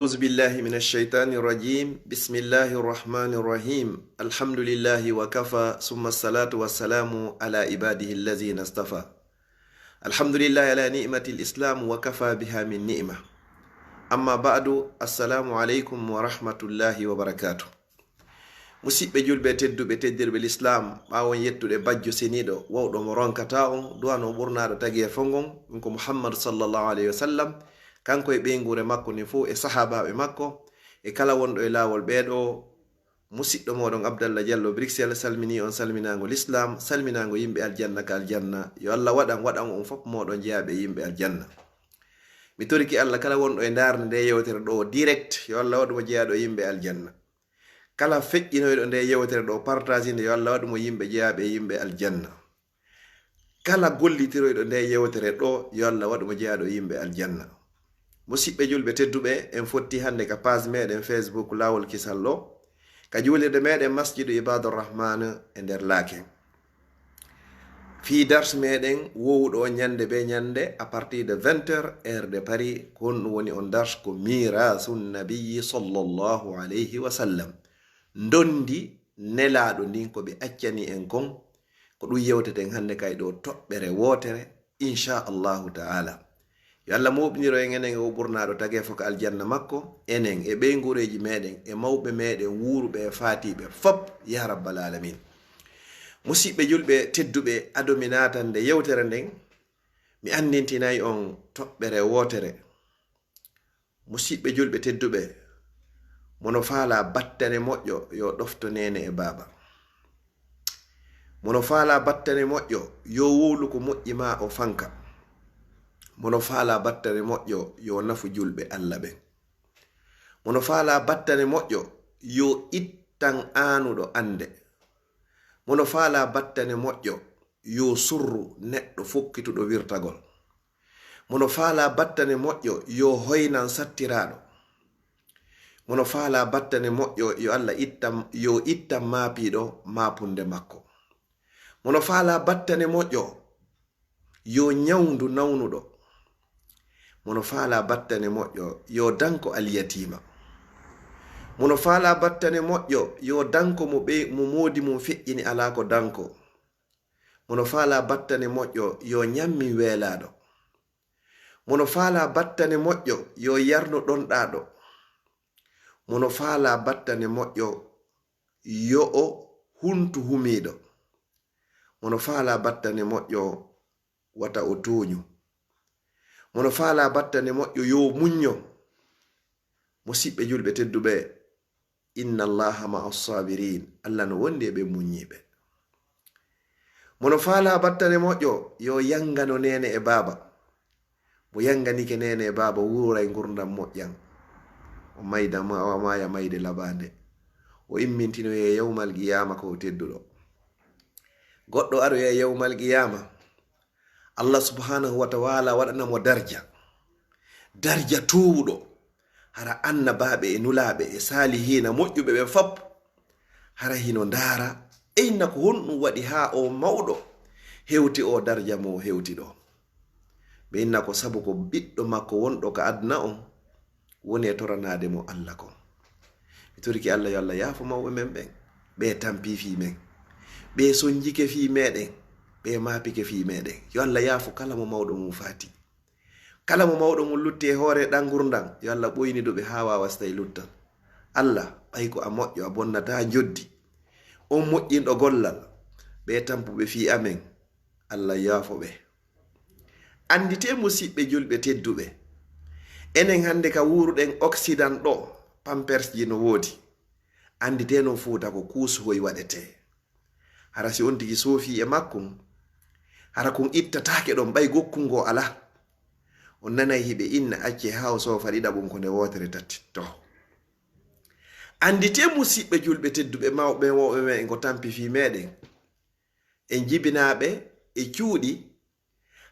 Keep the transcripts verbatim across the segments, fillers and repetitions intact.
أعوذ بالله من الشيطان الرجيم. بسم الله الرحمن الرحيم. الحمد لله وكفى، ثم الصلاة والسلام على عباده الذين اصطفى. الحمد لله على نعمة الإسلام وكفى بها من نعمة. أما بعد، السلام عليكم ورحمة الله وبركاته. Musiɓɓe julɓe tedduɓe, teddirɓe Lislaam, ɓaawo on yettude bajjo seniiɗo, wawɗo mo ronkataa on, du'ano ɓurnaaɗo tageefo ngon, ɗun ko Muhammadu sallallahu alayhi wa sallam, kanko e ɓeynguure makko nden fow e sahaabaaɓe makko, e kala wonɗo e laawol ɓee ɗoo, musiɗɗo mooɗon Abdallah Jallo Bruxelles salminii on salminaango Lislaam, salminaango yimɓe aljanna ka aljanna. Yo Allah waɗan, waɗan on fow mooɗon jeyaaɓe e yimɓe aljanna. Mi torike Allah kala wonɗo e ndaarde ndee yewtere ɗoo direct, yo Allah waɗu mo jeyaaɗo e yimɓe aljanna. Kala feƴƴinoyɗo ndee yewtere ɗoo, partage nde, yo Allah waɗu mo yimɓe jeyaaɓe e yimɓe aljanna. Kala gollitiroyɗo ndee yewtere ɗoo, yo Allah waɗu mo jeyaaɗo e yimɓe aljanna. Musiɓɓe julɓe tedduɓe, en fotti hannde ka page meɗen Facebook Laawol Kisal ɗoo, ka juulirde meɗen Masjidu Ibaadu Rahmaan e nder Laaken. Fii dars meɗen wowuɗo on ɲande be ɲande à partir de vingt heures, heure de Paris, ko honɗun woni on dars? Ko Miiraasu Nabiyyi sallallahu alayhi wa sallam. Ndondi Nelaaɗo ndin, ko ɓe accani en kon, ko ɗun yewteten hannde kay ɗoo toɓɓere wootere, inshaa Allaahu ta'aalaa. Yo Allah mooɓiniro en enen e oo ɓurnaaɗo tageefo ka aljanna makko, enen e ɓeynguureeji meɗen, e mawɓe meɗen wuuruɓe e faatiiɓe fow, yaa rabbal aalamiin. Musiɓɓe julɓe tedduɓe, ado mi naatande yewtere nden, mi anndintinay on toɓɓere wootere. Musiɓɓe julɓe tedduɓe, mo no faalaa battane moƴƴo, yo ɗofto neene e baaba. Mo no faalaa battane moƴƴo, yo wowlu ko moƴƴi maa o fanka. Mo no faalaa battane moƴƴo, yo nafu julɓe Alla ɓen. Mo no faalaa battane moƴƴo, yo ittan aanuɗo annde. Mo no faalaa battane moƴƴo, yo surru neɗɗo fokkituɗo wirtagol. Mo no faalaa battane moƴƴo, yo hoynan sattiraaɗo. Mo no faalaa battane moƴƴo, yo Alla ittan, yo ittan maapiiɗo maapunde makko. Mo no faalaa battane moƴƴo, yo ɲawndu nawnuɗo. Mo no faalaa battane moƴƴo, yo danko alyatiima. Mo no faalaa battane moƴƴo, yo danko mo ɓe, mo moodi mum feƴƴini alaa ko danko. Mo no faalaa battane moƴƴo, yo ɲammin weelaaɗo. Mo no faalaa battane moƴƴo, yo yarnu ɗonɗaaɗo. Mo no faalaa battane moƴƴo, yo o huntu humiiɗo. Mo no faalaa battane moƴƴo, wata o tooɲu. Mo no faalaa battane moƴƴo, yo o muɲɲo. Musiɓɓe julɓe tedduɓe, inna Allaha ma'a saabiriin, Alla no wondi e ɓen muɲɲiiɓe. Mo no faalaa battane moƴƴo, yo yangano neene e baaba. Mo yanganike neene e baaba, wuuray ngurndan moƴƴan. O mayda, ma-, o maaya mayde labaande. O immintinoyee yawmal qiyaama ko o tedduɗo. Goɗɗo aroyay yawmal qiyaama, Allah subhanahu wa ta'ala waɗana mo darja. Darja toowuɗo. Hara annabaaɓe e nulaaɓe e saalihiina moƴƴuɓe ɓen fow, hara hino ndaara, e inna ko honɗun waɗi haa oo mawɗo hewti oo darja mo o hewti ɗoo. Ɓe inna ko sabu ko ɓiɗɗo makko wonɗo ka aduna on woni e toranaade mo Alla kon. Mi torike Alla yo Alla yaafo mawɓe men ɓen. Ɓe tampii fii men. Ɓe sonjike fii meɗen. Ɓe maapike fii meɗen. Yo Alla yaafo kala mo mawɗo mun faati. Kala mo mawɗo mun lutti e hoore ɗan ngurndan, yo Alla ɓoynidu ɓe haa waawa si tawi luttan. Alla, ɓay ko a moƴƴo, a bonnataa njoddi. On moƴƴinɗo gollal, ɓe tampuɓe fii amen, Alla yaafo ɓe. Annditee musiɓɓe julɓe tedduɓe, enen hannde ka wuuruɗen Occident ɗoo, pampersji no woodi. Annditee non Fuuta ko kuusuhoy waɗetee. Hara si on tigi soofii e makkun, hara kun ittataake ɗon, ɓay gokkun goo alaa. On nanay hiɓe inna accee haa o soofa ɗiɗaɓun ko nde wootere tati. To. Annditee musiɓɓe julɓe tedduɓe, mawɓe wooɓe men ko tampi fii meɗen. En jibinaaɓe e cuuɗi,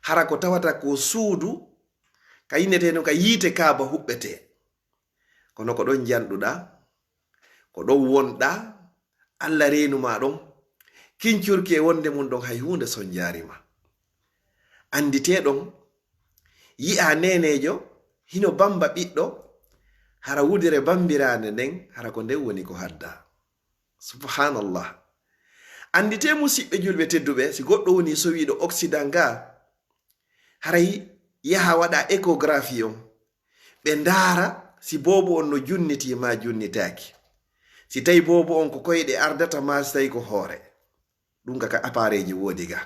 hara ko tawata ko suudu, ka innetee non ka yiite Kaaba huɓɓetee. Kono ko ɗon njanɗuɗaa, ko ɗon wonɗaa, Alla reenu maa ɗon, kincurki e wonde mun ɗon hay huunde sonjaari ma. Annditee ɗon, yi'aa neeneejo, hino bamba ɓiɗɗo, Hara wudere bambiraande nden, hara ko nden woni ko haddaa. Subhanallah. Annditee, musiɓɓe julɓe tedduɓe, si goɗɗo woni sowiiɗo Occident ga, haray yaha waɗa échographie on. Ɓe ndaara si boobo on no junnitii maa junnitaaki. Si tawi boobo on ko koyɗe ardata maa si tawi ko hoore. Ɗun ka, ka appareil ji woodi ga.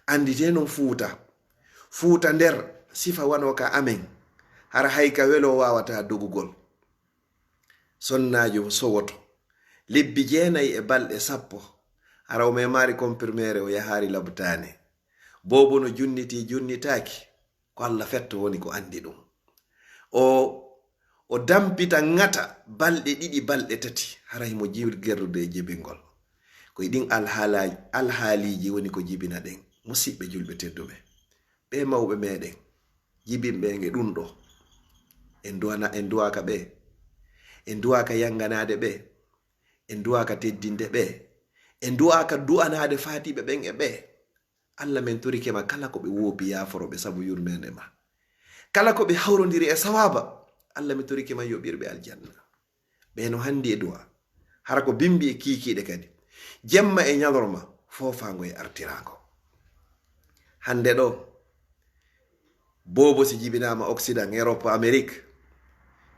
Annditee non Fuuta. Fuuta nder sifa wano ka amen. Hara hay ka welo waawataa dogugol. Sonnaajo sowoto. Lebbi jeenay e balɗe sappo. Hara o memaali comprimere, o yahaali labutaane. Boobo no junnitii, junnitaaki. Ko Alla fetto woni ko anndi ɗun. O, o dampita ŋata balɗe ɗiɗi, balɗe tati, hara himo jiw-, gerrude e jibingol. Ko e ɗin alhaala-, alhaaliiji woni ko jibina ɗen. Musiɓɓe julɓe tedduɓe, ɓee mawɓe meɗen, jibinɓe en e ɗun ɗoo, en duwana-, en duwaaka ɓe, en duwaaka yanganaade ɓe, en duwaaka teddinde ɓe, en duwaaka du'anaade faatiiɓe ɓen e ɓe. Alla, men torike ma, kala ko ɓe woopi, yaaforo ɓe sabu yurmeende ma. Kala ko ɓe hawrondiri e sawaaba, Alla, mi torike ma, yoɓir ɓe aljanna. Ɓe no hanndi e du'a. Hara ko bimbi e kiikiiɗe kadi. Jemma e ɲalorma, foofaango e artiraango. Hannde ɗoo, boobo si jibinaama Occident, Europe, Amérique,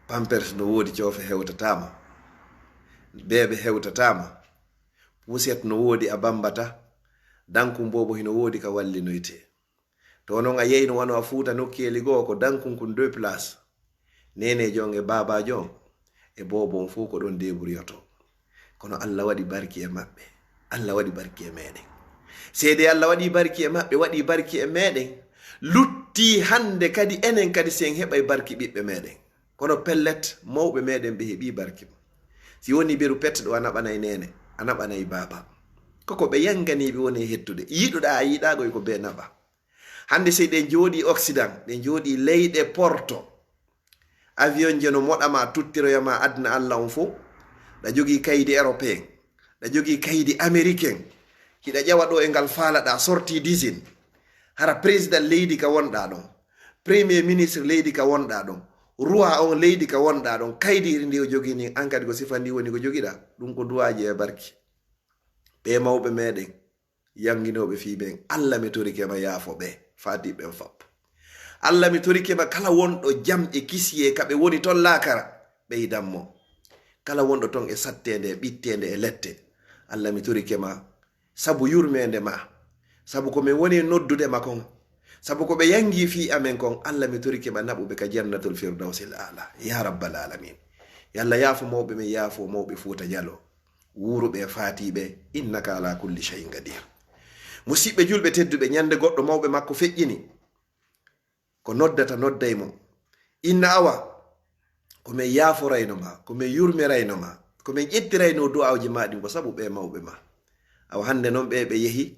pampers no woodi, coofe hewtataa ma. Beebe hewtataa ma. Puuset no woodi a bambata, dankun boobo hino woodi ka wallinoytee. To non a yeyno wano a Fuuta nokkeeli goo ko dankun kun deux places. Neeneejo on e baabaajo on e boobo on fow ko ɗon deeburiyotoo. Kono Alla waɗi barki e maɓɓe. Alla waɗi barki e meɗen. Seedee Alla waɗi barki e maɓɓe, waɗi barki e meɗen. Luttii hannde kadi enen kadi si en heɓay barki ɓiɓɓe meɗen. Kono pellet, mawɓe meɗen ɓe heɓii barki. Si woni beru pet ɗo, a naɓanay neene, a naɓanay baaba. Ko ko ɓe yanganiiɓe woni e hettude. Yiɗuɗaa a yiɗaagol ko ɓe naɓa. Hannde si ɗen jooɗii Occident, ɗen jooɗii leyɗe porto. Avion je no moɗa ma, tuttiroya ma aduna Alla on fow. Ɗa jogii kaydi européen, ɗa jogii kaydi américain. Hiɗa ƴawa ɗo e ngal faalaɗaa sortie d'usine. Hara président leydi ka wonɗaa ɗon, premier ministre leydi ka wonɗaa ɗon, roi on leydi ka wonɗaa ɗon, kaydi iri ndi o jogii ndin, an kadi ko sifa ndi woni ko jogiɗaa. Ɗun ko du'aaji e barki. Ɓee mawɓe meɗen, yanginooɓe fii ɓen, Alla mi torike ma yaafo ɓe, faati ɓen fap. Alla mi torike ma kala wonɗo jam e kisiyee ka ɓe woni ton laakara, ɓeydan mo. Kala wonɗo ton e satteende, e ɓitteende, e lette, Alla mi torike ma sabu yurmeende ma, sabu ko men woni noddude ma kon, sabu ko ɓe yangi fii amen kon, Alla mi torike ma naɓu ɓe ka jannatul firdawsil aala, ya rabbal alamin. Yo Alla yaafo mawɓe men, yaafo mawɓe Fuuta Jaloo, wuuruɓe e faatiiɓe, innaka ala kulli shay'in qadir. Musiɓɓe julɓe tedduɓe, ɲande goɗɗo mawɓe makko feƴƴini, ko noddata nodday mo, inna awa, ko men yaaforayno ma, ko men yurmirayno ma, ko men ƴettirayno du'aawuji ma ɗin ko sabu ɓee mawɓe ma. Awa hannde non ɓee ɓe yehi,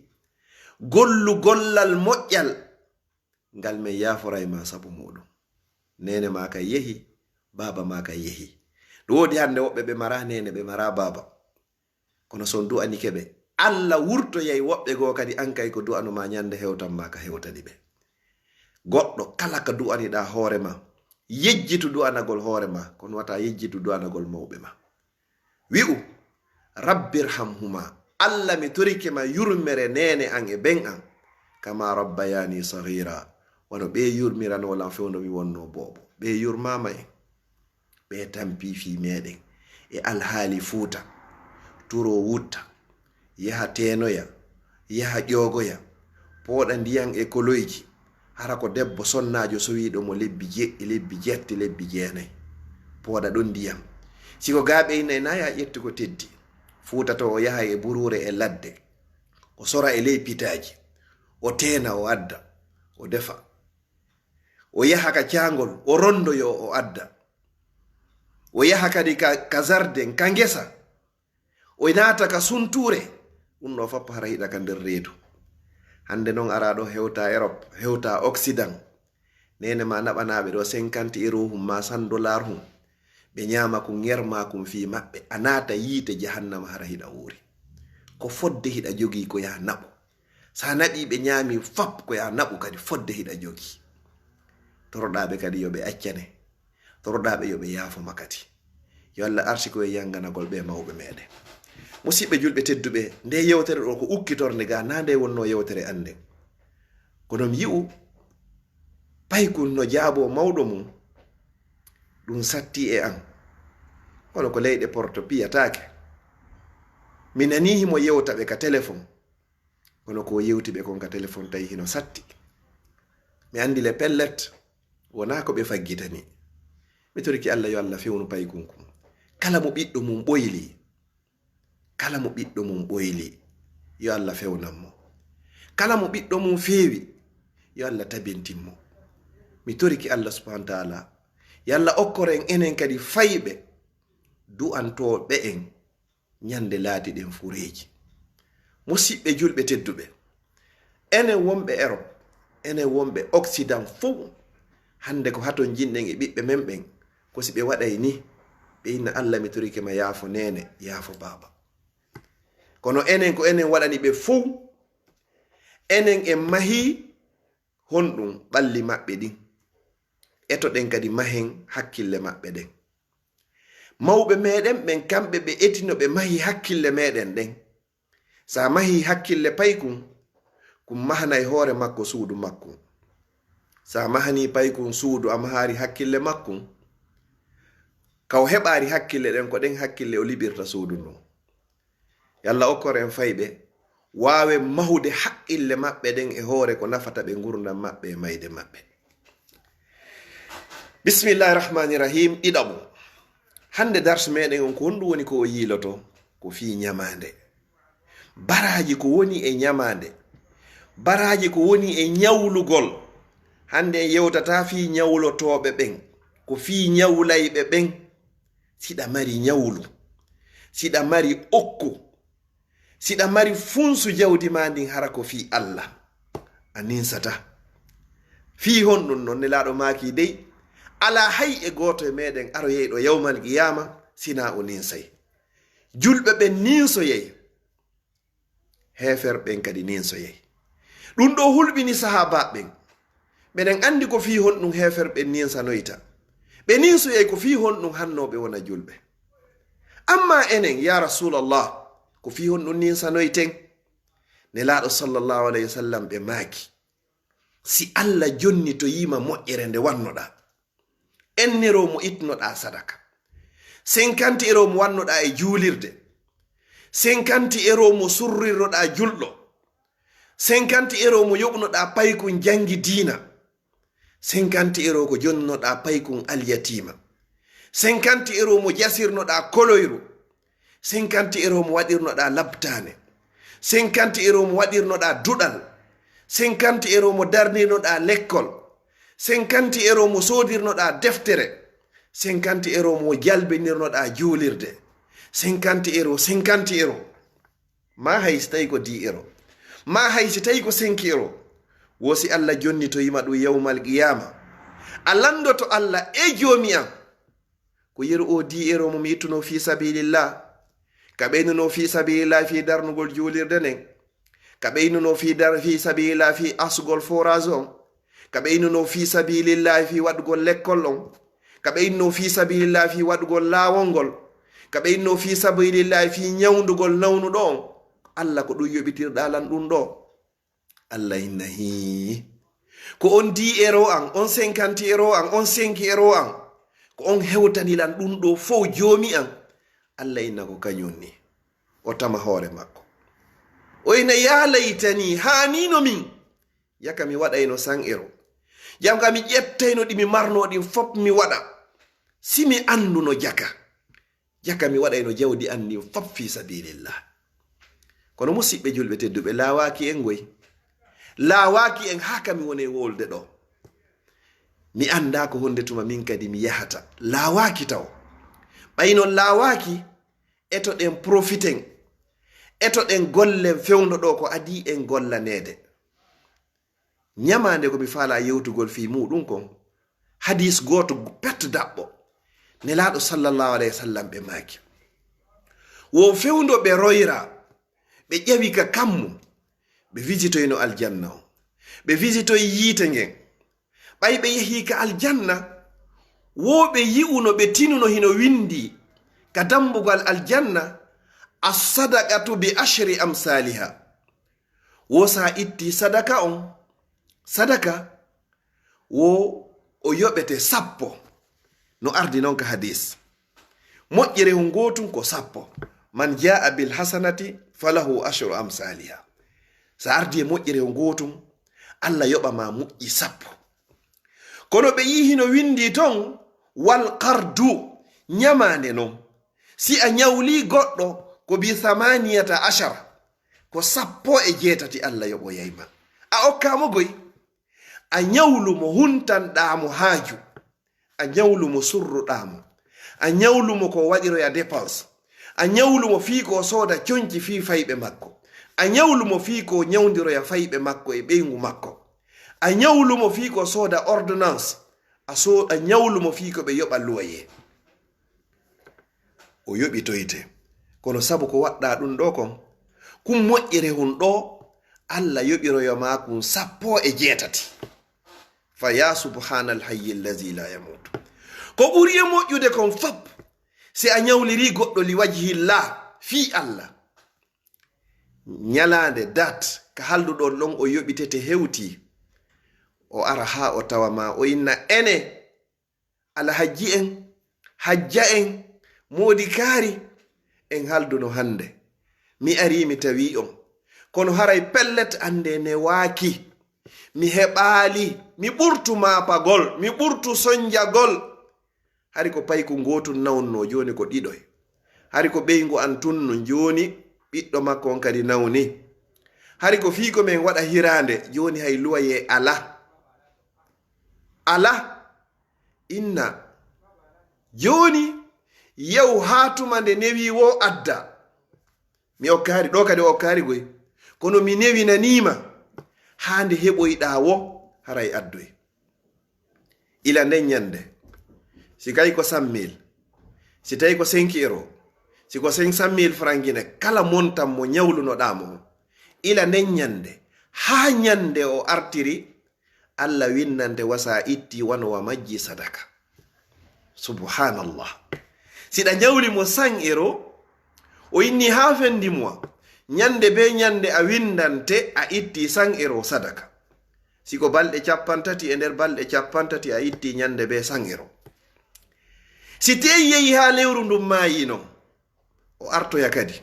gollu gollal moƴƴal ngal men yaaforay ma sabu muɗum. Neene ma kan yehi, baaba ma kan yehi. Ɗum woodi hannde woɓɓe ɓe maraa neene, ɓe maraa baaba. Kono si on du'anike ɓe, Alla wurtoyay woɓɓe goo kadi, an kay ko du'ano ma ɲande hewtan ma ka hewtani ɓe. Goɗɗo kala ka du'aniɗaa hoore ma, yejjitu du'anagol hoore ma, kono wata yejjitu du'anagol mawɓe ma. Wi'u, "Rabbirhamhuma, Alla mi torike ma yurmere neene an e ben an, kama rabbayani saghira, wano ɓe yurmiranoo lan fewndo mi wonnoo boobo." Ɓe yurmaama en. Ɓe tampii fii meɗen e alhaali Fuuta. Turo wutta, yaha teenoya, yaha ƴoogoya, pooɗa ndiyan e koloyji. Hara ko debbo sonnaajo sowiiɗo mo lebbi jeɗɗi, lebbi jetti, lebbi jeenay. Pooɗa ɗon ndiyan. Si ko gaa ɓeynay na, ya ƴettu ko teddi. Fuuta to o yahay e buruure e ladde. O sora e ley pitaaji. O teena, o adda, o defa. O yaha ka caangol, o rondoyo, o adda. O yaha kadi ka, ka zarden, ka ngesa. O naata ka suntuure. Ɗum ɗoo fof hara hiɗa ka nder reedu. Hannde non araa ɗoo hewta Europe, hewta Occident. Neene ma naɓanaaɓe ɗoo cinquante euro hum ma cent dollar hum. Ɓe ɲaama kun, ŋer ma kun fii maɓɓe. A naata yiite jahannama hara hiɗa wuuri. Ko fodde hiɗa jogii ko yaa naɓu. Sa naɓii ɓe ɲaami fap ko yaa naɓu kadi fodde hiɗa jogii. Toroɗaa ɓe kadi yo ɓe accane. Toroɗaa ɓe yo ɓe yaafo ma kadi. Yo Alla arsiko e yanganagol ɓe mawɓe meɗen. Musiɓɓe julɓe tedduɓe, nde yewtere ɗo ko ukkitornde ga, na nde wonno yewtere an nden. Kono mi yi'u paykun no jaaboo mawɗo mum, ɗum satti e an. Kono ko leyɗe Porto piyataake. Mi nanii himo yewta ɓe ka telefon. Kono ko yewti ɓe kon ka telefon tawi hino satti. Mi andi le pellet, wonaa ko ɓe faggitani. Mi toriki Alla yo Alla fewnu paykun kun. Kala mo ɓiɗɗo mum ɓoyli, kala mo ɓiɗɗo mum ɓoyli, yo Alla fewnan mo. Kala mo ɓiɗɗo mum feewi, yo Alla tabintin mo. Mi toriki Alla subhanahu wa ta'ala, yo Alla okkor en enen kadi fayɓe, du'antooɓe en, ñande laatiɗen fureeji. Musiɓɓe julɓe tedduɓe, enen wonɓe Europe, enen wonɓe Occident fow, hande ko haton jinɗen e ɓiɓɓe men ɓen, ko si ɓe waɗay ni, ɓe inna Alla mi torike ma yaafo neene, yaafo baaba. Kono enen ko enen waɗani ɓe fow, enen en mahii honɗum ɓalli maɓɓe ɗin. Etoɗen kadi mahen hakkille maɓɓe ɗen. Mawɓe meɗen ɓen, kamɓe ɓe etino ɓe mahi hakkille meɗen ɗen. Sa mahi hakkille paykun, kun mahanay hoore makko suudu makkun. Sa mahani paykun suudu, a mahari hakkille makkun, ka o heɓari hakkille ɗen, ko ɗen hakkille o liɓirta suudu ndun. Yo Alla okkor en fayɓe, waawen mahude haqqille maɓɓe ɗen e hoore ko nafata ɓe ngurndan maɓɓe e mayde maɓɓe. Bismillahi rahmani rahim, ɗiɗaɓo. Hande darsu meɗen on, ko honɗum woni ko o yiiloto? Ko fii ñamaande. Baraaji ko woni e ñamaande. Baraaji ko woni e ñawlugol. Hande en yewtata fii ñawlotooɓe ɓen. Ko fii ñawlayɓe ɓen. Siɗa mari ñawlu, siɗa mari okku, siɗa mari funsu jawdi maa ndin, hara ko fii Alla, a ninsataa. Fii honɗun non? Nelaaɗo maaki dey, alaa hay e gooto e meɗen aroyeyɗo yawmal qiyaama sinaa o ninsay. Julɓe ɓen ninsoyay. Heeferɓe ɓen kadi ninsoyay. Ɗun ɗoo hulɓini sahaabaaɓe ɓen. Meɗen anndi ko fii honɗun heeferɓe ɓen ninsanoyta. Ɓe ninsoyay ko fii honɗun hannoo ɓe wona julɓe. Ammaa enen, yaa Rasuulallah, ko fii honɗun ninsanoyten? Nelaaɗo sallallahu alayhi wa sallam ɓe maaki, si Alla jonnitoyii ma moƴƴere nde wannoɗaa, ennero mo itnoɗaa sadaka, cinquante euro mo wannoɗaa e juulirde, cinquante euro mo surrirnoɗaa julɗo, cinquante euro mo yoɓunoɗaa paykun janngi diina, cinquante euro ko jonnunoɗaa paykun alyatiima, cinquante euro mo jasirnoɗaa koloyru, cinquante euro mo waɗirnoɗaa labtaane, cinquante euro mo waɗirnoɗaa duɗal, cinquante euro mo darnirnoɗaa lekkol, cinquante euro mo soodirnoɗaa deftere, cinquante euro mo jalbinirnoɗaa juulirde, cinquante euro, cinquante euro. Maa hay si tawi ko dix euro, maa hay si tawi ko cinq euro, wo si Alla jonnitoyima ɗum yawmal qiyaama, a lanndoto Alla: "E Joomi an, ko yeru oo dix euro mo mi ittunoo fii sabilillah, ka ɓeynunoo fii sabilillah fii darnugol juulirde nden, ka ɓeynunoo fii dar-, fii sabilillah fii asugol forage on, ka ɓeynunoo fii sabilillah fii waɗugol lekkol on, ka ɓeynunoo fii sabilillah fii waɗugol laawol ngol, ka ɓeynunoo fii sabilillah fii ñawndugol nawnuɗo on. Alla, ko ɗum yoɓitirɗaa lan ɗum ɗoo?" Alla inna, "Hii, ko on dix euro an, on cinquante euro an, on cinq euro an, ko on hewtani lan ɗum ɗoo fow, Joomi an?" Alla inna, "Ko kañum ni." O tama hoore makko. O inna, "Yaa laytanii, haaniino min. Jaka mi waɗayno cent euro. Jaka mi ƴettayno ɗi mi marnoo ɗin fow mi waɗa. Si mi annduno jaka." Jaka mi waɗayno jawdi an ndin fow fii sabilillah. Kono musiɓɓe julɓe tedduɓe, laawaaki en ngoy. Laawaaki en haa ka mi woni e wowlude ɗoo. Mi anndaa ko honde tuma min kadi mi yahata. Laawaaki taw. Ɓay non laawaaki, etoɗen, profiten. Etoɗen, gollen fewndo ɗoo ko adii en gollaneede. Ñamaande ko mi faalaa yewtugol fii muuɗum kon, hadiis gooto pet daɓɓo. Nelaaɗo sallallahu alayhi wa sallam ɓe maaki, wo fewndo ɓe royraa, ɓe ƴawi ka kammu, ɓe visitoyno aljanna on, ɓe visitoyi yiite ngen. Ɓay ɓe yehii ka aljanna, Wo ɓe yi'uno, ɓe tinuno hino windii ka dambugal aljanna, "As-sadaqatu bi ashri amsaliha." Wo sa itti sadaka on, sadaka wo o yoɓete sappo. No ardi non ka hadis. Moƴƴere hun gootun ko sappo. "Man jaa bil hasanati falahu ashru amsaliha." Sa ardi e moƴƴere hun gootun, Allah yoɓa ma moƴƴi sappo. Kono ɓe yi'i hino windii ton, "Wal qardu", ɲamaande non. Si a ɲawlii goɗɗo, ko "bi thamaniyata ashara", ko sappo e jeetati Allah yoɓoyay ma. A okkaa mo goy. A ɲawlu mo huntanɗaa mo haaju. A ɲawlu mo surruɗaa mo. A ɲawlu mo ko waɗiroya dépense. A ɲawlu mo fii ko sooda conci fii fayɓe makko. A ɲawlu mo fii ko ɲawndiroya fayɓe makko e ɓeyngu makko. A ɲawlu mo fii ko sooda ordonnance. A so-, a ɲawlu mo fii ko ɓe yoɓa luwaye. O yoɓitoyte. Kono sabu ko waɗɗaa ɗun ɗoo kon, kun moƴƴere hun ɗoo, Allah yoɓiroyo maa kun sappo e jeetati. Fa yaa subhaanal hayyil lazii laa yamuutu. Ko ɓuri e moƴƴude kon fop, si a ɲawlirii goɗɗo li wajhillah, fii Allah. Ɲalaande dat ka halduɗon ɗon o yoɓitete hewtii. O ara haa o tawa ma, o inna, "Ene, Alhajji en, Hajja en, Moodi Kaari, en halduno hannde. Mi arii mi tawii on. Kono haray pellet annde newaaki. Mi heɓaali, mi ɓurtu maapagol, mi ɓurtu sonjagol." Hari ko payku ngootun nawnnoo, jooni ko ɗiɗoy. Hari ko ɓeyngu an tunnu, jooni ɓiɗɗo makko on kadi nawni. Hari ko fii ko men waɗa hiraande, jooni hay luwayee alaa. Alaa. Inna. Jooni, yahu haa tuma nde newii woo adda. Mi okkaali, ɗoo kadi o okkaali goy. Kono mi newinanii ma. Haa nde heɓoyɗaa woo, haray addoy. Ila nden ɲande, si kay ko cent mille, si tawi ko cinq euros, si ko cinq cent mille francs Guinée, kala montant mo ɲawlunoɗaa mo, ila nden ɲande, haa ɲande o artiri, Allah windante wa sa itti wano wa majji sadaka. Subhanallah. Si ɗa ɲawli mo cent euros, o inni haa fin du mois, ɲande be ɲande a windante a itti cent euros sadaka. Si ko balɗe cappanɗe tati, e nder balɗe cappanɗe tati a itti ɲande be cent euros. Si tey yehi haa lewru ndun maayi non, o artoya kadi.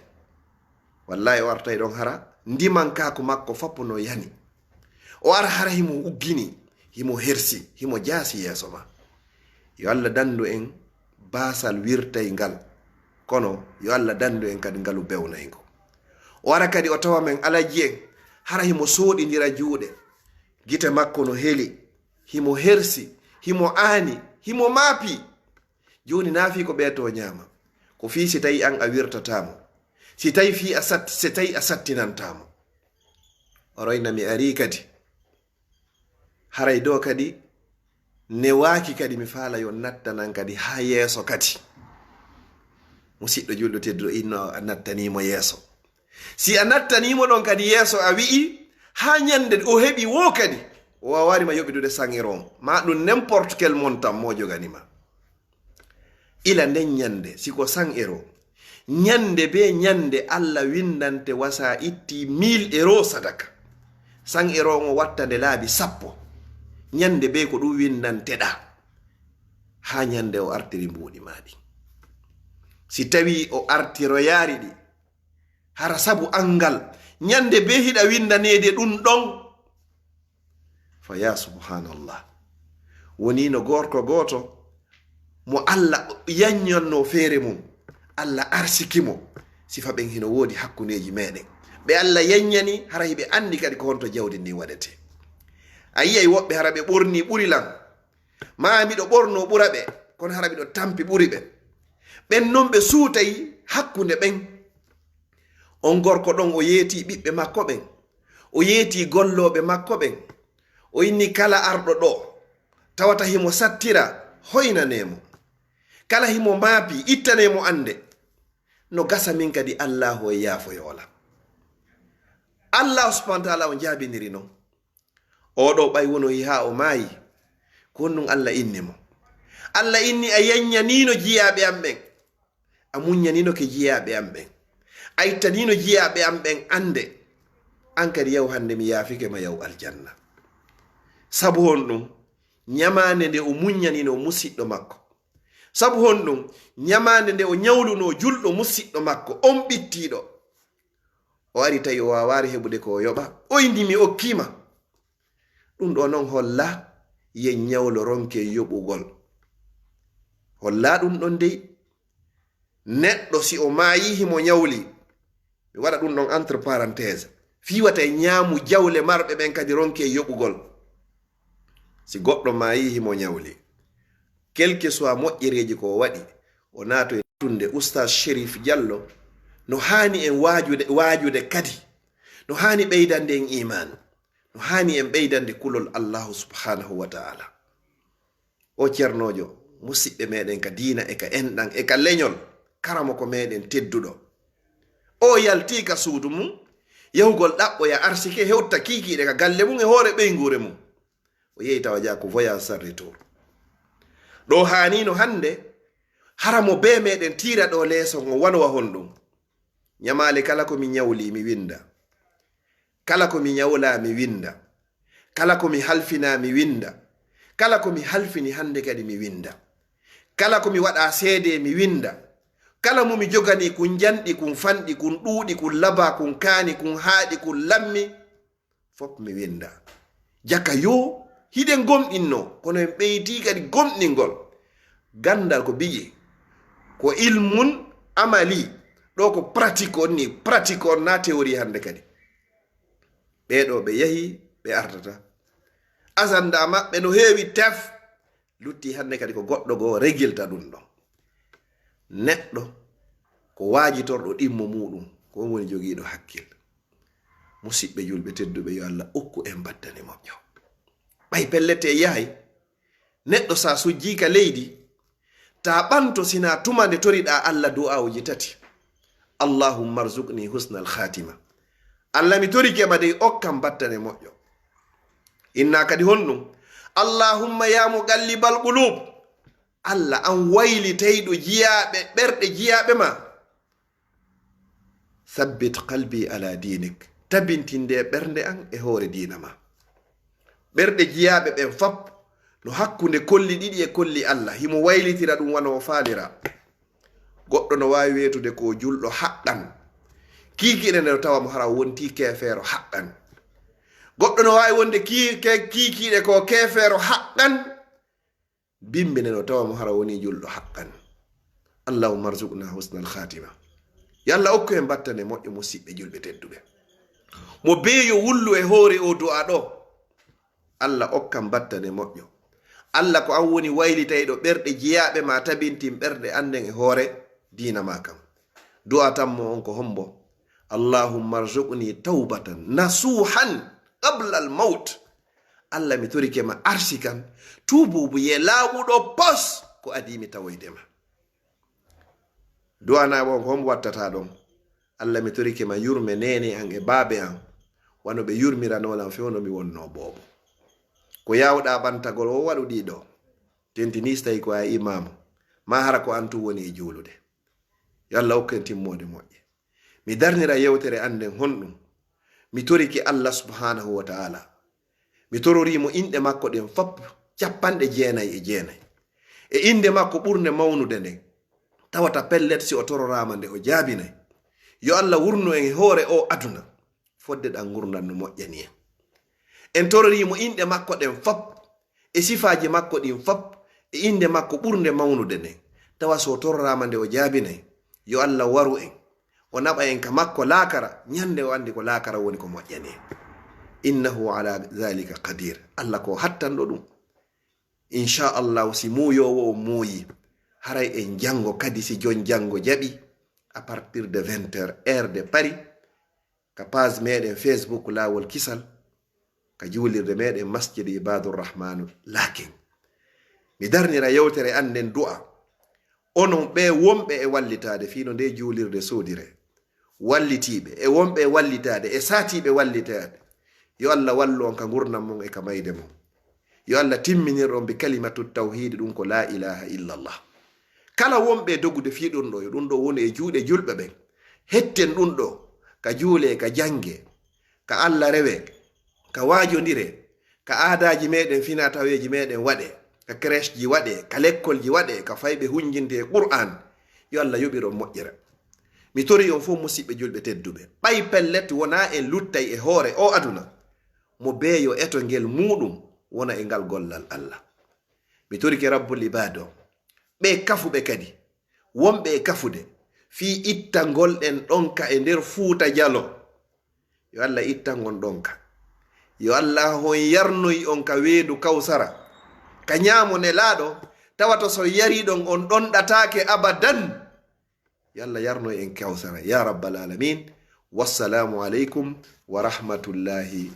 Wallahi o artay ɗon hara ndimankaaku makko fop no yani. O ara hara himo uggini, himo hersi, himo jaasi yeeso ma. Yo Allah dandu en baasal wirtayngal, kono yo Allah dandu en kadi ngalu bewnayngu. O ara kadi o tawa men alaji en, hara himo sooɗindira juuɗe, gite makko no heli, himo hersi, himo aani, himo maapi. Jooni naa fii ko ɓee tooɲaa ma, ko fii si tawi an a wirtataa mo, si tawi fii a sat-, si tawi a sattinantaa mo. O royna mi arii kadi. Haray doo kadi newaaki kadi, mi faala yo nattanan kadi haa yeeso kadi. Musiɗɗo julɗo tedduɗo, inno a nattanii mo yeeso. Si a nattanii mo ɗon kadi yeeso, a wi'i, haa ɲande o heɓi woo kadi, o waawaali ma yoɓidude cent euros on, maa ɗun n'importe quel montant mo jogani ma. Ila nden ɲande, si ko cent euros, ɲande be ɲande Allah windante wa sa itti mille euros sadaka. Cent euros on o watta nde laabi sappo. Ɲande be ko ɗun windanteɗaa. Haa ɲande o artiri mbuuɗi maa ɗin. Si tawii o artiroyaali ɗi, hara sabu an ngal, ɲande be hiɗa windaneede ɗun ɗon. Fa yaa subhaanallah. Wonii no gorko gooto mo Allah yanɲannoo feere mun, Allah arsiki mo, sifa ɓen hino woodi hakkundeeji meɗen. Ɓe Allah yanɲani, hara hiɓe anndi kadi ko honto jawdi ndin waɗetee. A yi'ay woɓɓe hara ɓe ɓornii ɓuri lan, maa miɗo ɓornoo ɓura ɓe, kono hara miɗo tampi ɓuri ɓe. Ɓen non ɓe suutay hakkunde ɓen. On gorko ɗon, o yeetii ɓiɓɓe makko ɓen, o yeetii gollooɓe makko ɓen. O inni kala arɗo ɗoo, tawata himo sattira, hoynanee mo. Kala himo maapi, ittanee mo annde. No gasa min kadi Allaahu e yaafoyoo lan. Allaahu subhaanahu wa ta'aalaa on jaabiniri non. Oo ɗoo ɓay wonoyi haa o maayi, ko honɗun Alla inni mo? Alla inni a yaññaniino jiyaaɓe am ɓen. A muññaniino ke jiyaaɓe am ɓen. A ittaniino jiyaaɓe am ɓen annde. An kadi yahu hannde mi yaafike ma yahu aljanna. Sabu honɗun? Ñamaande nde o muññaninoo musiɗɗo makko. Sabu honɗun? Ñamaande nde o ñawlunoo julɗo musiɗɗo makko, on ɓittiiɗo. O ari tawi o waawaari heɓude ko o yoɓa. O inni mi okkii ma. Ɗun ɗoo non holla yen ñawlo ronke yoɓugol. Holla ɗun ɗon dey. Neɗɗo si o maayii himo ñawli, mi waɗa ɗun ɗon entre parenthèse, fii wata e ñaamu jawle marɓe ɓen kadi ronke yoɓugol. Si goɗɗo maayii himo ñawli, quel que soit moƴƴereeji ko o waɗi, o naato e tunde Oustaz Chérif Diallo, no haani en waajude, waajude kadi, no haani ɓeydande en iimaan, no haani en ɓeydande kulol Allaahu subhaanahu wa ta'aalaa. O ceernoojo, musiɓɓe meɗen ka diina e ka enɗan e ka leñol, karamoko meɗen tedduɗo. O yaltii ka suudu mum, yahugol ɗaɓɓoya arsike, hewta kiikiiɗe ka galle mum e hoore ɓeynguure mum. O yehi tawa jaa ko voyage sans retour. Ɗo haaniino hannde, hara mo bee meɗen tiira ɗo leeso ngon wano wa honɗun. Ñamaale kala ko mi ñawli, mi winnda. Kala ko mi ñawlaa, mi winnda. Kala ko mi halfinaa, mi winnda. Kala ko mi halfini hannde kadi, mi winnda. Kala ko mi waɗaa seedee, mi winnda. Kala mo mi joganii kun njanɗi, kun fanɗi, kun ɗuuɗi, kun labaa, kun kaani, kun haaɗi, kun lammi, fof mi winnda. Jaka yo, hiɗen gomɗinno, kono en ɓeydii kadi gomɗingol. Ganndal ko biyee, ko ilmun amali, ɗo ko pratique on ni, pratique on na théorie hannde kadi. Ɓee ɗoo ɓe yahi, ɓe artata. Agenda maɓɓe no heewi tef. Lutti hannde kadi ko goɗɗo goo regilta ɗun ɗon. Neɗɗo ko waajitorɗo ɗimmo muuɗum, ko on woni jogiiɗo hakkil. Musiɓɓe julɓe tedduɓe, yo Allah okku en battane moƴƴo. Ɓay pellet e yahay, neɗɗo sa sujjii ka leydi, ta ɓanto sina tuma nde toriɗaa Allah du'aawuji tati. Allahumma arzuqni husnal khatima. Allah, mi torike ma dey, okkam battane moƴƴo. Inna kadi honɗum? Allahumma ya muqallibal qulub. Allah, an waylitayɗo jiyaaɓe, ɓerɗe jiyaaɓe ma. Sabbit qalbi ala diinik. Tabintinde ɓernde an e hoore diina ma. Ɓerɗe jiyaaɓe ɓen fap no hakkunde kolli ɗiɗi e kolli Allah. Himo waylitira ɗum wano o faalira. Goɗɗo no waawi weetude ko julɗo haqqan. Kiikiiɗe nde no tawa mo hara wonti keefeero haqqan. Goɗɗo no waawi wonde kii-, ke-, kiikiiɗe ko keefeero haqqan. Bimbi nde no tawa mo hara woni julɗo haqqan. Allahumma arzuqna husnal khatima. Yo Allah okku en battane moƴƴo, musiɓɓe julɓe tedduɓe. Mo beeyo wullu e hoore o du'a ɗo. Allah okkan battane moƴƴo. Allah ko an woni waylitayɗo ɓerɗe jiyaaɓe ma, tabintin ɓerɗe an ɗen e hoore diina ma kan. Du'a tammo on ko hombo? Allahumma arzuqni tawbatan nasuhan qabla al mawt. Allah, mi torike ma arsikan, tuubuubuyee laaɓuɗo pos ko adii mi tawoyde ma. Du'anaaɓo on ko hombo wattata ɗon? Allah, mi torike ma yurme neene an e baabe an, wano ɓe yurmiranoo lan fewndo mi wonnoo boobo. Ko yaawɗaa ɓantagol o waɗu ɗiɗo. Tentinii si tawi ko a imaamu, maa hara ko an tun woni e juulude. Yo Allah okku en timmoode moƴƴe. Mi darnira yewtere an nden honɗum? Mi torike Allah subhanahu wa ta'ala. Mi tororii mo inɗe makko ɗen fop capanɗe jeenay e jeenay. E innde makko ɓurnde mawnude nden, tawata pellet si o tororaama nde o jaabinay. Yo Allah wurnu en e hoore o aduna, fodde ɗan ngurndan no moƴƴani en. En tororii mo inɗe makko ɗen fop, e sifaaji makko ɗin fop, e innde makko ɓurnde mawnude nden, tawa si o tororaama nde o jaabinay, yo Allah waru en, o naɓa en ka makko laakara, ñande o anndi ko laakara woni ko moƴƴani en. Innahu ala zalika qadir. Allah ko hattanɗo ɗum. Inchallahu, si muuyoowo on muuyi, haray en janngo kadi, si jon janngo jaɓi, à partir de vingt heures, heure de Paris, ka page meɗen Facebook Laawol Kisal, ka juulirde meɗen Masjid Ibadur Rahmanu Lakin. Mi darnira yewtere an nden du'a. Onon ɓe wonɓe e wallitaade fii no nde juulirde soodire, wallitiiɓe e wonɓe e wallitaade e saatiiɓe wallitaade, yo Allah wallu on ka ngurndan mon e ka mayde mon. Yo Allah timminir on bi kalimatu tawhiidi, ɗun ko laa ilaaha illallah. Kala wonɓe e dogude fii ɗun ɗoo, yo ɗun ɗoo wonu e juuɗe julɓe ɓen. Hetten ɗun ɗoo, ka juulee, ka janngee, ka Allah rewee, ka waajondiree, ka aadaaji meɗen, finaa taweeji meɗen waɗee, ka crècheji waɗee, ka lekkolji waɗee, ka fayɓe hunjintee Qur'aan. Yo Allah yoɓir on moƴƴere. Mi torii on fow, musiɓɓe julɓe tedduɓe, ɓay pellet wonaa en luttay e hoore oo aduna, mo bee yo eto ngel muuɗum wona e ngal gollal Allah. Mi torike Rabbul Ibaad on, ɓee kafuɓe kadi, wonɓe e kafude fii ittangol ɗen ɗonka e nder Fuuta Jaloo, yo Allah ittan on ɗonka. Yo Allah on yarnoy on ka weendu Kawsara, ka ɲaamo Nelaaɗo, tawata so yariɗon on ɗonɗataake abadan. Yo Allah yarnoy en Kawsara, ya rabbal aalamiin. Wassalaamu aleykum wa rahmatullaahi